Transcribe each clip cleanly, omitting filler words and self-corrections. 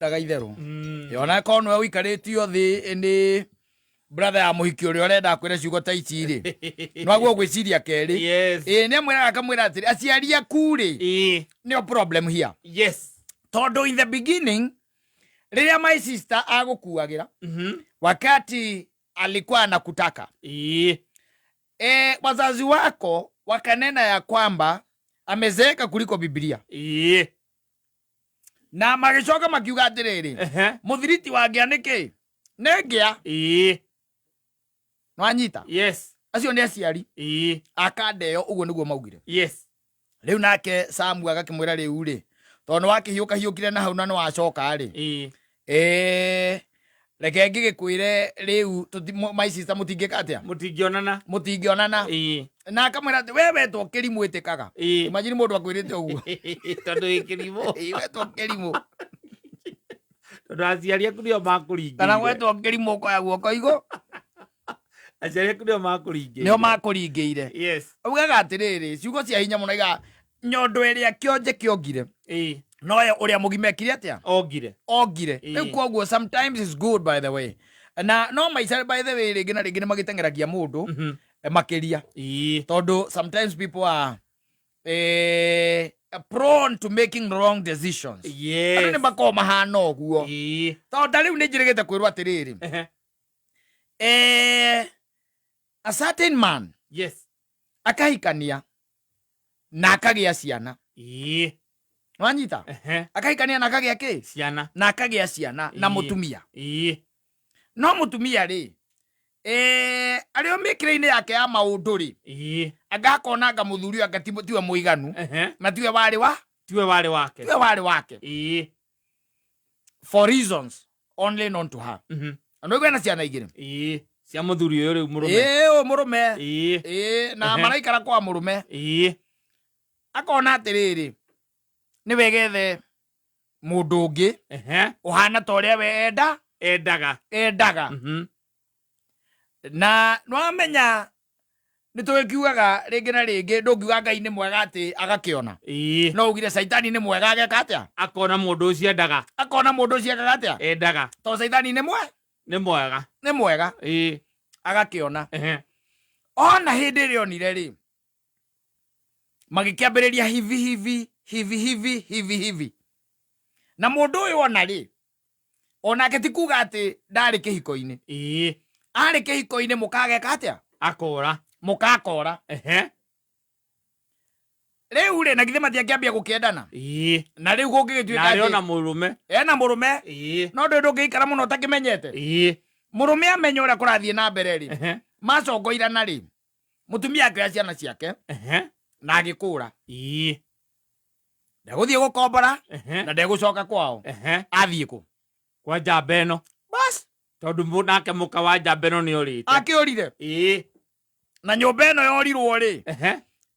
Taga itherũ. Ona korwo nĩwe ũikarĩtio thĩ nĩ brother ya mũhiki ũrĩa ũrenda akwĩre ciugo ta ici rĩ, nĩwaguo gwĩciria kerĩ. Ĩĩ nĩ amwĩraga akamwĩra atĩrĩ, aciari aku rĩ, nĩo problem here. Tondũ in the beginning rĩrĩa my sister agũkuagĩra, wakati alikuwa anakutaka, wazazi wako wakanena ya kwamba amezeeka kuliko Biblia. Na magĩcoka makiuga atĩrĩrĩ, mũthiriti wa ngĩa nĩ kĩ? Nĩ ngĩa. Nwanyita? Acio nĩ aciari akanda ĩyo, ũguo nĩguo maugire. Rĩu nake Samu agakĩmwĩra rĩu rĩ, tondũ nĩ wakĩhiũka hiũkire na hau na nĩ wacoka rĩ, reke ngĩgĩkwĩre rĩu my sister mũtingĩka atĩa? Mũtingĩonana. Mũtingĩonana. Na akamwĩra atĩ we wetwo kĩrimũ ĩtĩkaga. Imagine mũndũ akwĩrĩte ũguo. Tondũ wĩ kĩrimũ. Wetwo kĩrimũ. Tondũ aciari aku nĩo makũringĩire. Kana wetwo kĩrimũ ũkoya guoko igũ. Aciari aku nĩo makũringĩire. Nĩo makũringĩire. Augaga atĩrĩrĩ, ciugo cia hinya mũno iga nyondo ĩrĩa kĩonje kĩongire. Noyo ũrĩa mũgima ekire atĩa? Ongire. Ongire. Rĩu koguo sometimes is good, by the way. Na no maica, by the way, rĩngĩ na rĩngĩ nĩ magĩteng'eragia mũndũ makĩria. Tondũ sometimes people are prone to making wrong decisions. Andũ nĩ makoragwo mahana ũguo. Tondũ ta rĩu nĩ njĩrĩgĩte kwĩrwo atĩrĩrĩ, a certain man akahikania na akagĩa ciana. Wanyita? Akahikania na akagĩa kĩ? Ciana. Na akagĩa ciana na mũtumia. No mũtumia rĩ, arĩ o mĩkĩre-inĩ yake ya maũndũ rĩ, anga akona anga mũthuri ũyũ anga tiwe mũiganu, na tiwe warĩ wa Tiwe warĩ wake. Tiwe warĩ wake. For reasons only known to her. Na nĩguo ena ciana igĩrĩ. Cia mũthuri ũyũ rĩu mũrũme. Ĩĩ, ũyũ mũrũme. Ĩĩ, na maraikara kwa mũrũme. Akona atĩrĩrĩ, nĩ wega ethe mũndũ ũngĩ ũhana ta ũrĩa we enda Endaga. Endaga. Na nĩwamenya nĩ tũgĩkiugaga rĩngĩ na rĩngĩ, ndũngiuga Ngai nĩ mwega atĩ agakĩona. No ugire Caitani nĩ mwega ageka atĩa? Akona mũndũ ũcio endaga. Akona mũndũ ũcio ekaga atĩa? Endaga. Tondũ Caitani nĩ mwe Nĩ mwega. Nĩ mwega. Agakĩona. Ona hĩndĩ ĩrĩa onire rĩ, magĩkĩambĩrĩria hivi hivi hivi hivi hivi hivi, na mũndũ ũyũ ona rĩ, onake ti kuga atĩ ndarĩ kĩhiko-inĩ. Arĩ kĩhiko-inĩ, mũkageka atĩa? Akora. Mũkakora. Rĩu rĩ, na githĩ matiakĩambia gũkĩendana? Na rĩu gũngĩgĩtuĩka Na arĩ atĩ ona mũrũme. Ena mũrũme. No ndũĩ ndũngĩikara mũno ũtakĩmenyete. Mũrũme amenya ũrĩa kũrathiĩ na mbere rĩ, macongoirana rĩ, mũtumia akĩoya ciana ciake na agĩkũra. Ndegũthiĩ gũkombora na ndegũcoka kwao. Athiĩ kũ? Kwa njamba ĩno. Bas. Tondũ nake mũka wa njamba ĩno nĩ orĩte. Akĩũrire. Na nyũmba ĩno yorirwo rĩ,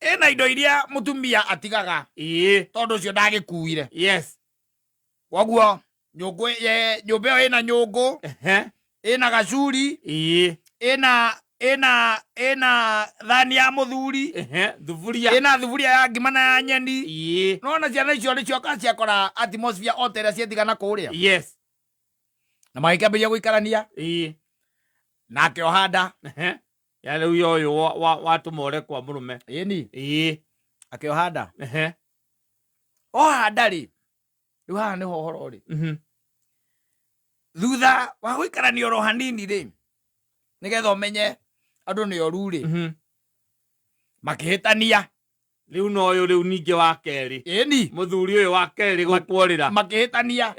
ĩna indo iria mũtumia atigaga. Tondũ ũcio ndagĩkuire. Koguo nyũngũ nyũmba ĩyo ĩna nyũngũ, ĩna gacuri, ĩna thani ya mũthuri, Thuburia. Ĩna thuburia ya ngima na ya nyeni. Nona ciana icio nĩ cioka ciakora atmosphere o ta ĩrĩa cietigana kũrĩa. Na magĩkĩambĩrĩria gũikarania. Na akĩoha nda. Ya rĩu ya ũyũ watũma ũre kwa mũrũme. Ĩni. Akĩoha nda. Oha nda rĩ, rĩu haha nĩho ũhoro ũrĩ. Thutha wa gũikarania oro hanini rĩ, nĩgetha ũmenye andũ nĩ oru rĩ, makĩhĩtania. Rĩu no ũyũ rĩu ningĩ wa kerĩ. Ĩni. Mũthuri ũyũ wa kerĩ gũkworĩra. Makĩhĩtania.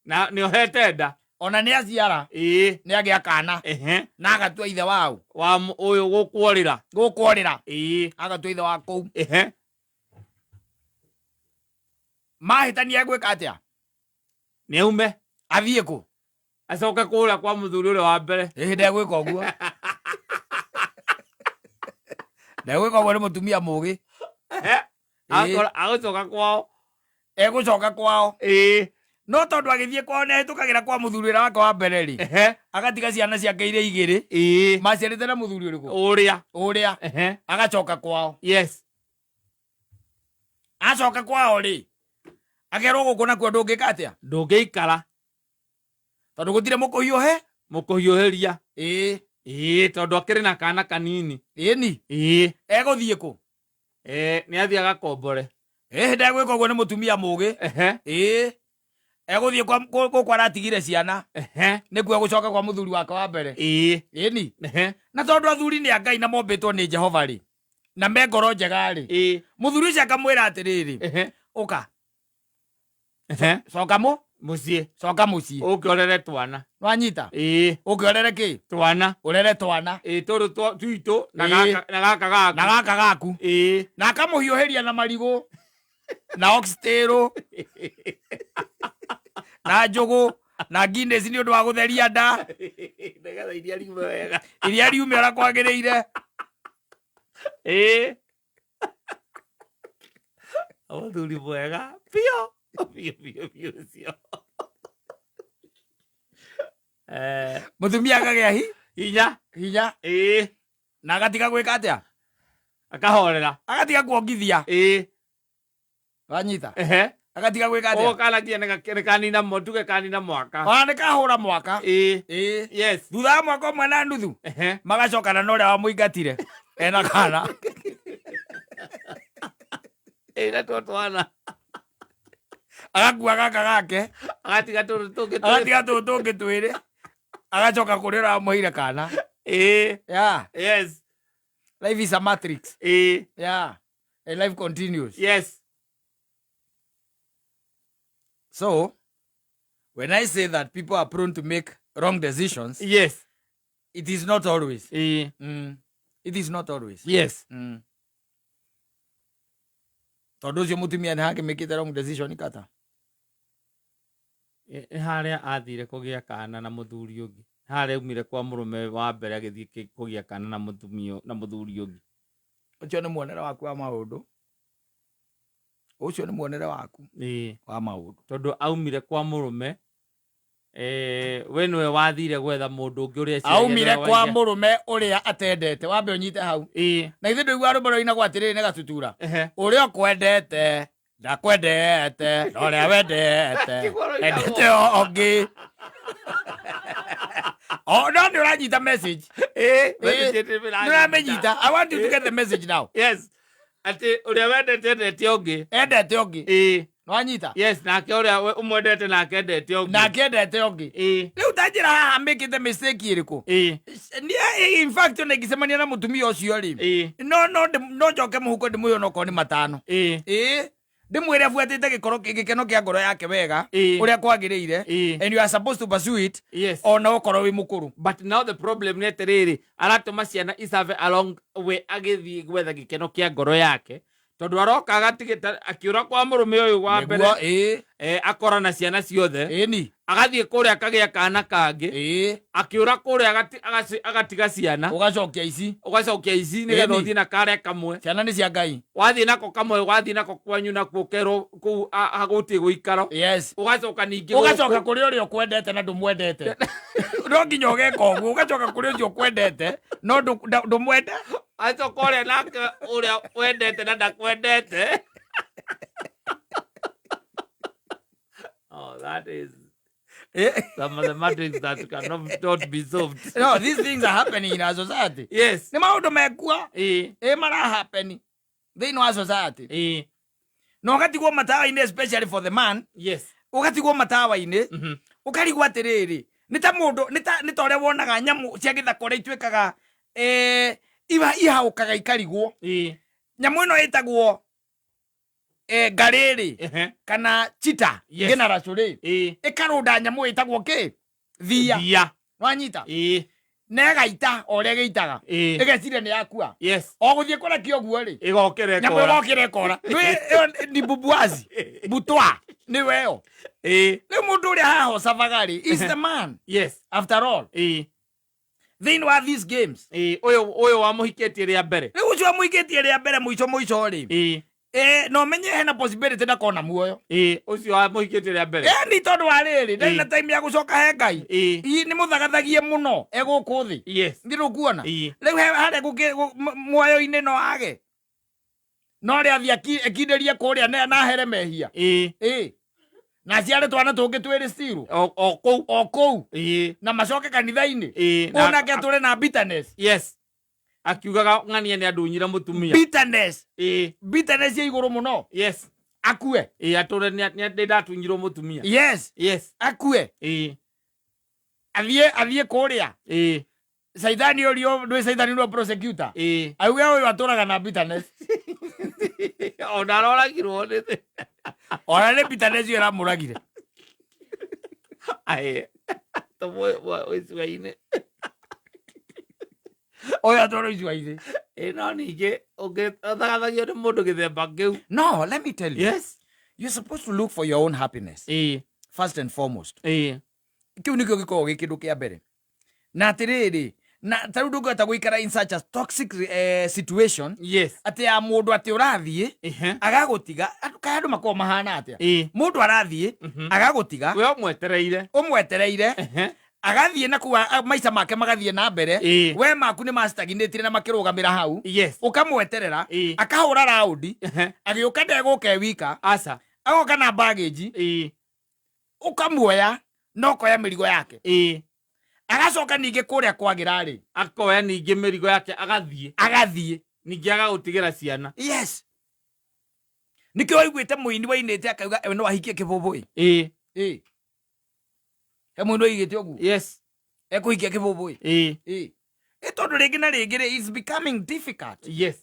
Na nĩ ohete nda. Ona nĩ aciara. Nĩ agĩa kana. Na agatua ithe wao. Wa ũyũ gũkworĩra. Gũkworĩra. Agatua ithe wa kũu. Mahĩtania gwĩka atĩa? Nĩ aume. Athiĩ kũ? Acoke kũrĩa kwa mũthuri ũrĩa wa mbere. Ĩĩ, ndegwĩka ũguo. Ndegwĩka ũguo, nĩ mũtumia mũgĩ. Ĩĩ. Agũcoka kwao. Egũcoka kwao. No tondũ agĩthiĩ kwao nĩ ahĩtũkagĩra kwa mũthuri ũrĩa wake wa mbere rĩ, agatiga ciana ciake iria igĩrĩ maciarĩte na mũthuri ũrĩkũ? Ũrĩa. Ũrĩa. Agacoka kwao. Acoka kwao rĩ, Akerwo gũkũ nakuo ndũngĩka atĩa? Ndũngĩikara. Tondũ gũtirĩ mũkũhiũhe. Mũkũhiũhĩria. Ĩĩ. Ĩĩ, tondũ akĩrĩ na kana kanini. Ĩni. Ĩĩ. Egũthiĩ kũ? Ĩĩ, nĩ athiĩ agakombore. Ĩĩ, ndegwĩka ũguo nĩ mũtumia mũgĩ. Ehe. Ĩĩ. Egũthiĩ kwa gũkũ aratigire ciana. Ehe. Nĩkuo egũcoka kwa mũthuri wake wa mbere. Ĩĩ. Ĩni. Ehe. Na tondũ athuri nĩ a Ngai na mombĩtwo nĩ Jehova rĩ, na me ngoro njega rĩ, Ĩĩ. Mũthuri ũcio akamwĩra atĩrĩrĩ, Ehe. ũka. Ehe. Coka mũ? Mũciĩ. Coka mũciĩ. Ũke ũrere twana. Nwanyita? Ĩĩ. Ũke ũrere kĩ? Twana. Ũrere twana. Ĩĩ, tũrũ twitũ na Ĩĩ. gaka na gaka gaku. Na gaka gaku. Ĩĩ. Na akamũhiũhĩria na marigũ. Na oxtail. Na njũgũ. Na Guinness nĩ ũndũ wa gũtheria nda. Nĩgetha iria riume wega. Iria riume ũrĩa kwagĩrĩire. Ĩĩ. Mũthuri mwega biũ biũ biũ biũ ũcio. Eh, Mũtumia akagĩa hi hinya. Hinya. Ĩĩ. Na agatiga gwĩka atĩa? Akahorera. Agatiga kuongithia. Ĩĩ. Wanyita? Ehe. Agatiga gwĩka atĩa? Ũguo kana nginya nĩ kanina tuge kanina mwaka. Ona nĩ kahũra mwaka. Ĩĩ. Ĩĩ. Yes. Thutha wa mwaka ũmwe na nuthu. Ehe. Magacokana na ũrĩa wamũingatire ena kana. Ĩĩ, na tuo twana. Agakua gaka gake. Agatiga tũrũ tũngĩ twĩrĩ. Agatiga tũrũ tũngĩ twĩrĩ. Agacoka kũrĩ ũrĩa wamũheire kana. Ĩĩ. Yeah. Yes. Life is a matrix. Ĩĩ. Yeah. And life continues. Yes. So, when I say that people are prone to make wrong decisions, Yes. it is not always. Ĩĩ. It is not always. Yes. Tondũ ũcio mũtumia nĩ hakĩmĩkĩte wrong decision kata. Nĩ harĩa athire kũgĩa kana na mũthuri ũngĩ. Harĩa aumire kwa mũrũme wa mbere agĩthiĩ kũgĩa kana na mũtumia na mũthuri ũngĩ. Ũcio nĩ muonere waku wa maũndũ. Ũcio nĩ muonere waku Ĩĩ. wa maũndũ. Tondũ aumire kwa mũrũme, we nĩwe wathire gwetha mũndũ ũngĩ ũrĩa eciragia Aumire nĩwe kwa waigĩa. mũrũme ũrĩa atendete. Wambe ũnyite hau. Ĩĩ. Na ithuĩ ndũiguaga rwĩmbo rũinagwo atĩrĩrĩ nĩ gatutura. Ehe. Ũrĩa ũkwendete ndakwendete, na ũrĩa wendete Tiguo rũinagwo. endete ũngĩ. Oh, no nĩ ũranyita message. Ĩĩ, Ĩĩ. message nĩ Nĩ ũramĩnyita. I want you to get the message now. Yes. Atĩ ũrĩa wendete endete ũngĩ. Endete ũngĩ. Ĩĩ. Nĩwanyita? Yes, nake ũrĩa ũmwendete nake endete ũngĩ. Nake endete ũngĩ. Ĩĩ. Rĩu ta njĩra haha mĩkĩte mistake ĩrĩkũ? Ĩĩ. Niĩ, in fact, ona ingĩcemania na mũtumia ũcio rĩ, Ĩĩ. no no njoke mũhuko ndĩmwĩre onokorwo nĩ matano. Ĩĩ. Ĩĩ. Ndĩmwĩre abuatĩte gĩkeno kĩa ngoro yake wega, Ĩĩ. ũrĩa kwagĩrĩire, Ĩĩ. and you are supposed to pursue it, Yes. ona ũkorwo wĩ mũkũrũ. But now the problem nĩ atĩrĩrĩ, aratũma ciana isave along we agĩthiĩ gwetha gĩkeno kĩa ngoro yake, tondũ aroka agatigĩta akĩũra kwa mũrũme ũyũ wa mbere, Nĩguo, ĩĩ. akora na ciana ciothe. Ĩni. Agathiĩ kũrĩa akagĩa kana kangĩ. Ĩĩ. Akĩũra kũrĩa agatiga ciana. Ũgacokia ici. Ũgacokia ici nĩgetha Ĩni. ũthiĩ na karĩa kamwe. Ciana nĩ cia Ngai. Wathiĩ nako kamwe, wathiĩ nako kwanyu nakuo ũkerwo kũu gũtirĩ gũikaro. Yes. Ũgacoka ningĩ Ũgacoka gũkũ. kũrĩ ũrĩa ũkwendete na ndũmwendete. No nginya ũgeka ũguo, ũgacoka kũrĩ ũcio ũkwendete, no ndũmwende. Acoka ũrĩa nake ũrĩa wendete na ndakwendete. Oh, that is some mathematics that cannot not be solved. No, these things are happening in our society. Yes. Nĩ maũndũ mekua. Ĩĩ. Ĩ mara happen thĩinĩ wa society. Ĩĩ. Na ũgatigwo matawa-inĩ especially for the man. Yes. Ũgatigwo matawa-inĩ. Mm-hmm. Ũkarigwo atĩrĩrĩ, nĩ ta mũndũ, nĩ ta ũrĩa wonaga nyamũ cia gĩthaka ũrĩa ituĩkaga, ihaũkaga ikarigwo. Ĩĩ. Nyamũ ĩno ĩtagwo, ngarĩrĩ, Ehe. kana cheetah, Yes. ngĩna racũrĩ. Ĩĩ. Ĩkarũnda nyamũ ĩtagwo kĩ? Thia. Thia. Nwanyita? Ĩĩ. Na ĩgaita o ũrĩa ĩgĩitaga. Ĩĩ. Ĩgeciria nĩ yakua. Yes. O gũthiĩ kũrekia ũguo rĩ. Ĩgokĩra Nyamũ ĩkora. ĩgokĩra ĩkora. Nĩ ĩyo ni bubuazi. Butwa. Nĩ we ĩyo. Ĩĩ. Rĩu mũndũ ũrĩa haha ũcabaga rĩ, is the man. Yes. After all. Ĩĩ. Thĩinĩ wa these games. Ĩĩ, ũyũ wamũhikĩtie rĩa mbere. Rĩu ũcio wamũhikĩtie rĩa mbere mũico mũico rĩ. Ĩĩ. No menye hena possibility ndakona muoyo. Ĩĩ, ũcio wamũhikĩtie rĩa mbere. Nĩ tondũ wa rĩrĩ, ndarĩ Ĩĩ. na time ya gũcoka he Ngai. Ĩĩ. Ĩ, nĩ mũthagathagie mũno e gũkũ thĩ. Yes. Nĩ ndũkuona? Ĩĩ. Rĩu he harĩa muoyo-inĩ no age. No rĩa athiĩ akindĩrie kũrĩa na ahere mehia. Ĩĩ. Ĩĩ. Na aciare twana tũngĩ twĩrĩ still O kũu. O kũu. Ĩĩ. Na macoke kanitha-inĩ. Ĩĩ. Ũyũ nake atũre na bitterness. Yes, akiugaga ng'ania nĩ andunyire mũtumia. Bitterness. Ĩĩ. Bitterness ya igũrũ mũno. Akue. Ĩĩ, atũre nĩ ndatunyirwo mũtumia. Yes. Akue. Athiĩ kũrĩa. Caithani ũrio ndwĩ caithani nĩwe prosecutor. Auge ũyũ atũraga na bitterness. Ona aroragirwo nĩ Ona nĩ bitterness ĩyo ĩramũragire. Aĩ tũmwe icua-inĩ. Ũyũ atwarwo icua-inĩ. Ĩ, no ningĩ ũngĩthagathagio nĩ mũndũ gĩthemba kĩu. No, let me tell you, you're supposed to look for your own happiness first and foremost. Kĩu nĩkĩo gĩkoragwo gĩ kĩndũ kĩa mbere. Na atĩrĩrĩ, na ta rĩu ndũngĩhota gũikara in such a toxic situation atĩ ya mũndũ atĩ ũrathiĩ agagũtiga. Kaĩ andũ makoragwo mahana atĩa? Mũndũ arathiĩ agagũtiga. We ũmwetereire. Ũmwetereire. Agathiĩ na kũu maica make magathiĩ na mbere. We maku nĩ mastagnĩtire na makĩrũgamĩra hau. Ũkamweterera. Akahũra raundi. Agĩũka ndegũka e wika. Aca. Agoka na baggage. Ũkamuoya na ũkoya mĩrigo yake. Agacoka ningĩ kũrĩa kwagĩra rĩ, akoya ningĩ mĩrigo yake agathiĩ. Agathiĩ. Ningĩ agagũtigĩra ciana. Yes, nĩkĩo waiguĩte mũini wainĩte akauga we no ahikie kĩbũbũĩ. Ĩ, he mũini waigĩte ũguo. Ekũhikia kĩbũbũĩ. Ĩ, ĩ tondũ rĩngĩ na rĩngĩ rĩ, it's becoming difficult. Yes,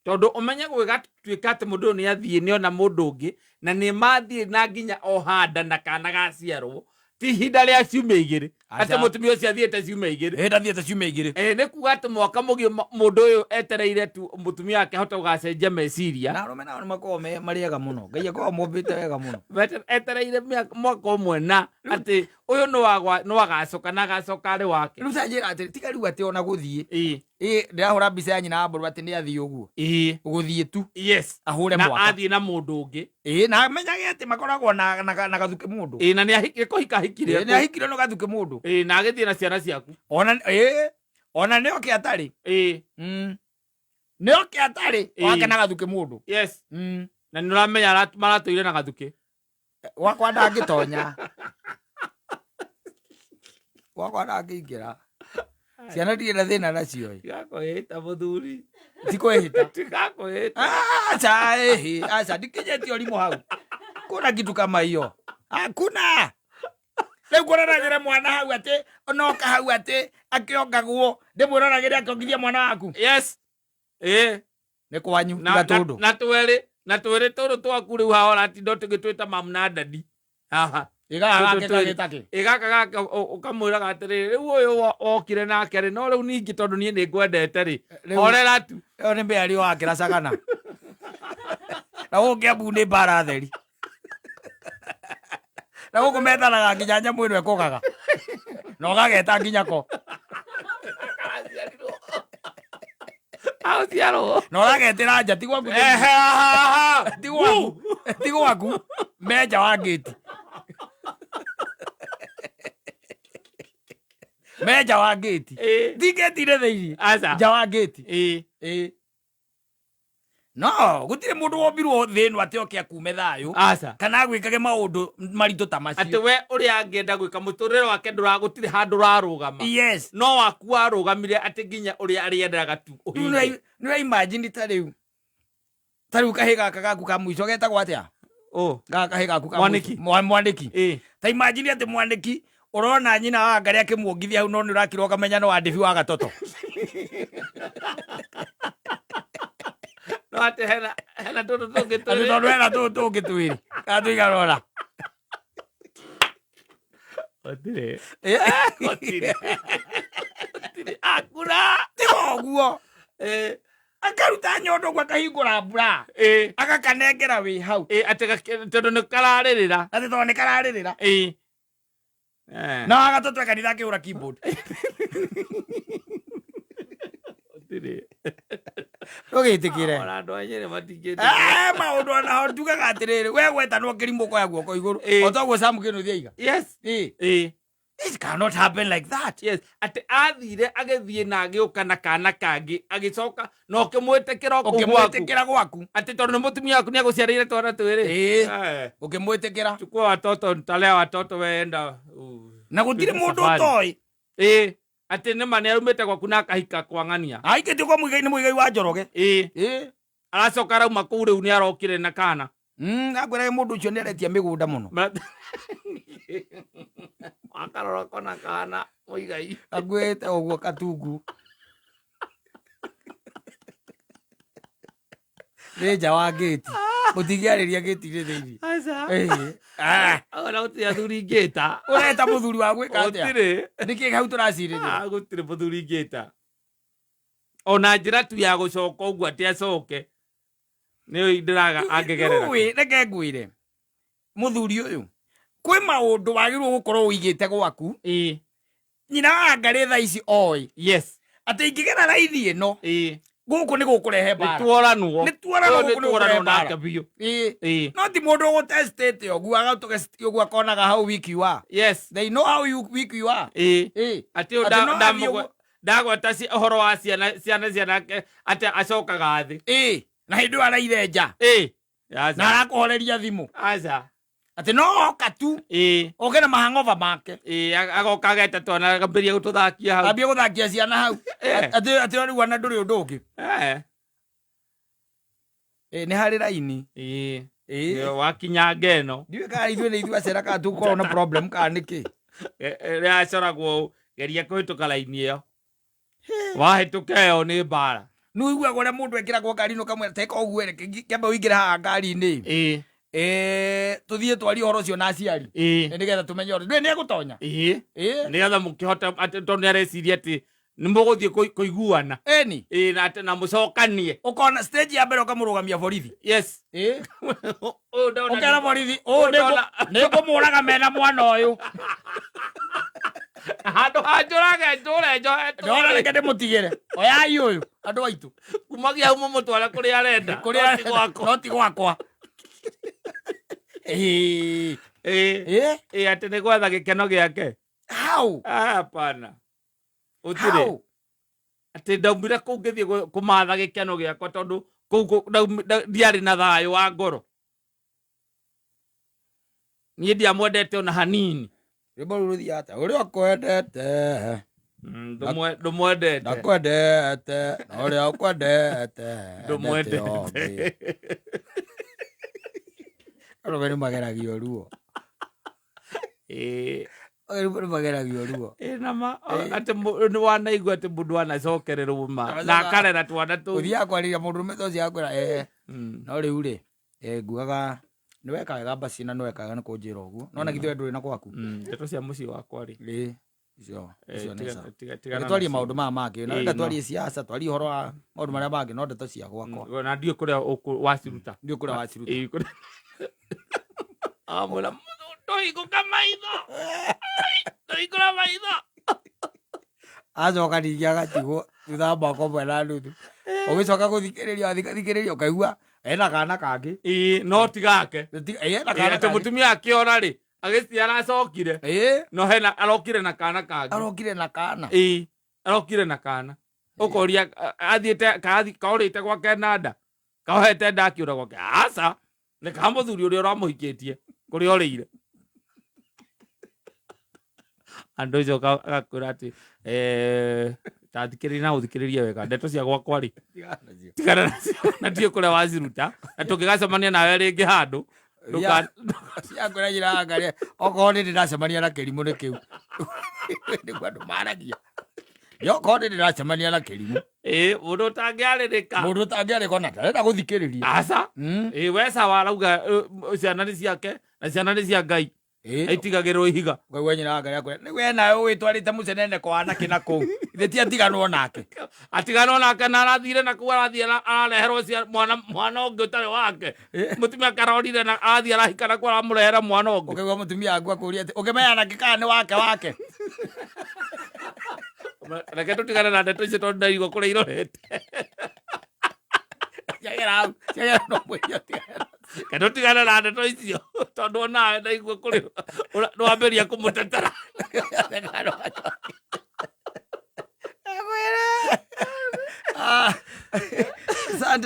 tondũ ũmenye gwĩgatuĩka atĩ mũndũ ũyũ nĩ athiĩ nĩ ona mũndũ ũngĩ na nĩ mathiĩ na nginya oha nda na kana gaciarwo ti ihinda rĩa ciumia 2. Aca. Atĩ mũtumia ũcio athiĩte ciumia 2. Ĩ, ndathiĩte ciumia 2. Ĩ, nĩ kuga atĩ mwaka mũgima mũndũ ũyũ etereire tu mũtumia wake ahote gũgacenjia meciria. Na arũme nao nĩ makoragwo marĩega mũno. Ngai akoragwo mombĩte wega mũno. Etereire mwaka ũmwe na atĩ ũyũ nĩ wagacoka na agacoka arĩ wake. Rĩu ta njĩra atĩ tiga rĩu atĩ ona gũthiĩ. Ĩ, ndĩrahũra mbica ya nyina wa mbũrũ atĩ nĩ athiĩ ũguo. Gũthiĩ tu. Ahũre Na mwaka. athiĩ na mũndũ ũngĩ. Ĩ, na amenyage atĩ makoragwo na gathuke mũndũ. Ĩ, na nĩ kũhika ahikire. Ĩ, nĩ ahikire no gathuke mũndũ. Ĩ, na agĩthiĩ na ciana ciaku. Ona ĩ, ona nĩ oke atarĩ. Nĩ oke atarĩ. Wake na gathuke mũndũ. Na nĩ ũramenya maratũire na gathukĩ. Gwakwa ndangĩtonya, gwakwa ndangĩingĩra. Ciana ndirĩ na thĩna nacio ĩ. Tigakwĩhĩta mũthuri. Tikwĩhĩta. Tigakwĩhĩta. Acha, ehe, acha ndikinyĩtie ũrimũ hau. Kuna kitu kama hiyo hakuna. Rĩu kũroragĩre mwana hau atĩ onoka hau atĩ akĩongagwo, ndĩmwĩroragĩre akĩongithia mwana waku. Yes, ĩ. Nĩ kwanyu. Na, tiga tũndũ. Na twĩrĩ tũrũ twaku rĩu haha ũratinda tũgĩtwĩta mamu na dadi haha. Ĩgaga gake tũtũ twĩrĩ. kagĩtake. Ĩ, gaka gaka ũkamwĩraga atĩrĩrĩ, rĩu ũyũ wokire nake rĩ, no rĩu ningĩ tondũ niĩ nĩ ngwendete rĩ, Rĩu- horera tu. Ĩyo nĩ mĩario wa kĩracagana na gũkũ Kĩambu nĩ mbara theri, na gũkũ methanaga nginya nyamũ ĩno ĩkũgaga na ũgageta nginya ko. Aciarwo. Na ũragetĩra nja, ti gwaku thĩinĩ. Ti gwaku, ti gwaku, me nja wa ngĩti, me nja wa ngĩti. Ti ngĩti-inĩ thĩinĩ. Aca. Nja wa ngĩti. Ĩ. Ĩ, no gũtirĩ mũndũ wombirwo thĩ ĩno atĩ oke akume thayũ Aca. kana agwĩkage maũndũ maritũ ta atĩ macio. We ũrĩa angĩenda gwĩka mũtũrĩre wake ndũra gũtirĩ handũ ũrarũgama. No waku warũgamire atĩ nginya ũrĩa arĩendaga tu ũhinge. Nĩ ũra imagine ta rĩu kahĩ gaka gaku ka mũico getagwo atĩa? Ũ. Gaka kahĩ gaku ka Mwanĩki. mũico. Mwanĩki. Ta imagine atĩ mwanĩki ũrona nyina wa ngarĩ akĩmuongithia hau, no nĩ ũrakira ũkamenya no wandibi wa gatoto. No atĩ hena tũndũ tũngĩ atĩ twĩrĩ. Tondũ hena tũũ tũngĩ twĩrĩ kana tũiganona. Gũtirĩ. Gũtirĩ. Gũtirĩ. Akura. Tiga ũguo. Akaruta nyondo ũguo akahingũra mbura. Agakanengera wĩ hau. Ĩ, atĩ tondũ nĩ kararĩrĩra. Atĩ tondũ nĩ kararĩrĩra. Na wagatũtwe kanitha akĩhũra keyboard. Gũtirĩ. Ndũgĩtĩkĩre. Ona andũ a Nyĩrĩ matingĩtĩkĩra. Maũndũ onaho ndugaga atĩrĩrĩ, we gwetanwo kĩrimũ ũkoya guoko igũrũ. O toguo Sam Kĩnuthia aiga. Ĩ. It cannot happen like that. Yes, atĩ athire agĩthiĩ na agĩũka na kana kangĩ, agĩcoka na ũkĩmwĩtĩkĩra o kũu gwaku. Ũkĩmwĩtĩkĩra gwaku. Atĩ tondũ nĩ mũtumia waku nĩ agũciarĩire twana twĩrĩ. Ĩĩ. Ũkĩmwĩtĩkĩra. Chukua watoto, nitalea watoto, weenda. Na gũtirĩ Tuĩke mũndũ safari. ũtoĩ. Ĩĩ, atĩ nĩ ma nĩ arumĩte gwaku na akahika kwa ng'ania. Aikĩtio kwa Mũigai, nĩ Mũigai wa Njoroge. Ĩĩ. Ĩĩ. Aracoka arauma kũu, rĩu nĩ arokire na kana. Akwĩraga mũndũ ũcio nĩ aretia mĩgũnda mũno. Wakarora kona kana Mũigai. Akuĩte ũguo katungu. Nĩ nja wa ngĩti. Mũtingĩarĩria ngĩti-inĩ thĩinĩ. Aca. Ĩĩ. Ah. Ona gũtirĩ athuri ingĩta. Ũreta mũthuri wa gwĩka atĩa? Gũtirĩ. Nĩkĩ hau tũracirĩrĩra? Ah, gũtirĩ mũthuri ingĩta. Ona njĩra tu ya gũcoka ũguo atĩ acoke nĩyo ndĩraga angĩgerera. Rĩu reke ngwĩre mũthuri ũyũ, kwĩ maũndũ wagĩrĩirwo gũkorwo ũigĩte gwaku. Ĩĩ. Nyina wa Ngarĩ thaa ici oĩ Yes. atĩ ingĩgera raithi ĩno Ĩĩ. gũkũ nĩ gũkũrehe mbara. Nĩtuoranwo. Nĩ tuoranwo, Ũyũ gũkũ nĩ nĩtuoranwo gũkũrehe mbara. nake biũ. Ĩĩ. Ĩĩ. No ti mũndũ ũgũtestĩte ũguo, agatũgesti ũguo akonaga how weak you are. Yes. They know how you weak you are. Ĩĩ. Ĩĩ. Atĩ ũyũ Atĩ no athiĩ ũguo. ndagweta ũhoro wa ciana ciana cianake atĩ acokaga thĩ. Ĩĩ. Na hĩndĩ ĩyo araire nja. Ĩĩ. Na Aca. arakũhoreria thimũ. Aca. Atĩ no oka tu. Ĩĩ. Oke na mahang'ova make. Ĩĩ, agoka ageta twana agambĩrĩria gũtũthakia hau. Ambie gũthakia ciana hau. Eh. Atĩ atĩ rĩu ona ndũrĩ ũndũ ũngĩ. Eh. Ĩĩ, nĩ harĩ raini. Ĩĩ. Ĩĩ. Wakinyanga ĩno. Ndiũĩ kana ithuĩ nĩ ithuĩ acera kana tũkorwo na problem kana nĩkĩ. Ĩrĩa yacoragwo ũũ, geria kũhĩtũka raini ĩyo. Wahĩtũka ĩyo nĩ mbara. Nĩ ũiguaga ũrĩa mũndũ ekĩragwo ngari-inĩ ũkamwĩra teka ũguo, reke kĩambe ũingĩre haha ngari-inĩ. Ĩĩ. Ĩĩ, tũthiĩ twarie ũhoro ũcio na aciari. Ĩĩ. Nĩgetha tũmenye ũrĩa. Ndũĩ nĩ egũtonya. Ĩĩ. Ĩĩ. Nĩgetha mũkĩhote atĩ tondũ nĩ areciria atĩ nĩ mũgũthiĩ kũiguana. Ĩni. Ĩĩ, na atĩ na mũcokanie. Ũkona stage ya mbere ũkamũrũgamia borithi. Yes. Ĩĩ. Ũyũ ndona Ũkera borithi, ũyũ nĩ ngũmũraga mena mwana ũyũ. Handũ ha njũrage njũre njohetwo. Ndona reke ndĩmũtigĩre. Oyai ũyũ, andũ aitũ. Kumagia hau mũmũtware kũrĩa arenda. Kũrĩa No ti gwakwa. No ti gwakwa. Ĩĩ. Ĩĩ. Ĩĩ. Ĩĩ, atĩ nĩ gwetha gĩkeno gĩake. How? Ah, hapana. Ũtirĩ. How? Atĩ ndaumire kũu ngĩthiĩ kũmatha gĩkeno gĩakwa tondũ kũu ndiarĩ na thayũ wa ngoro. Niĩ ndiamwendete ona hanini. Rwĩmbo rũu rũthiaga atĩa? Ũrĩa ũkwendete. Ndũmwendete. Ndakwendete, na ũrĩa ũkwendete, Ndũmwendete. endete ũngĩ. Arũme nĩ mageragio ruo. Ĩĩ. Arũme nĩ mageragio ruo. Ĩĩ, na ma, Ĩĩ. atĩ nĩ wanaigua atĩ mũndũ anacokererwo ma, Aracoka- na akarera twana tũu. Ũthiaga kwarĩria mũndũ ũrũme ta ũcio akwĩra, no rĩu rĩ, nguaga nĩ weka wega basi na nĩ weka wega nĩ kũnjĩra ũguo. No na githĩ we ndũrĩ na gwaku? Ndeto cia mũciĩ wakwa rĩ. Ĩĩ, icio, icio nĩ sawa. Tigana Reke twarie nacio. maũndũ maya mangĩ. Na Ĩĩ, reke no. twarie siasa, twarie ũhoro wa maũndũ marĩa mangĩ, no ndeto cia gwakwa. Na ndiũĩ kũrĩa waciruta. Ndiũĩ kũrĩa waciruta. Ĩĩ, kũrĩa- Amwĩra, ndũhingũka maitho. Ndũhingũra maitho. Acoka ningĩ agatigwo thutha wa mwaka ũmwe na nuthu. Ũgĩcoka gũthikĩrĩria, wathikĩrĩria ũkaigua ena kana kangĩ. Ĩĩ, no ti gake. Ĩĩ, ena Ĩĩ, kana atĩ kangĩ. mũtumia akĩora rĩ, agĩciara acokire. Ĩĩ. No hena arokire na kana kangĩ. Arokire na kana. Ĩĩ, arokire na kana. Ũkoria, athiĩte, kaorĩte gwake na nda. Kaohete nda akĩũra gwake. Aca, nĩ ka mũthuri ũrĩa ũramũhikĩtie, kũrĩa orĩire. Andũ acio agakwĩra atĩ, ta thikĩrĩria na ũthikĩrĩrie wega, ndeto cia gwakwa rĩ, Tigana nacio. tigana nacio, na ndiũĩ kũrĩa waciruta, na tũngĩgacemania nawe rĩngĩ handũ, Ciakwĩra njĩra ya Ngai, okorwo nĩ ndĩracemania na kĩrimũ nĩ kĩu. Nĩguo andũ maragia. Okorwo nĩ ndĩracemania na kĩrimũ. Ĩĩ, mũndũ ũtangĩarĩrĩka. Mũndũ ũtangĩarĩka ona ndarenda gũthikĩrĩria. Aca. Ĩĩ, we sawa arauga, ciana nĩ ciake na ciana nĩ cia Ngai. Ĩĩ. Aitigagĩrwo ihiga. Ũkaigua nyina wa Ngai akwĩra, nĩ we nawe wĩtwarĩte mũcenene kwa anake na kũu. Ithe ti atiganwo nake. Atiganwo nake na arathire na kũu arathiĩ arareherwo mwana ũngĩ ũtarĩ wake. Mũtumia karorire na arathiĩ arahika na kũu aramũrehera mwana ũngĩ. Ũkaigua mũtumia waku akũria atĩ, ũkĩmenya anake kana nĩ wake wake. Reke tũtigane na ndeto icio tondũ ndaigua kũrĩa irorete. Ciagera hau, ciagera no mũico tigana. Kana ũtigane na ndeto icio, tondũ onawe ndaigua kũrĩ nĩwambĩria kũmũtetera. Ah, asante.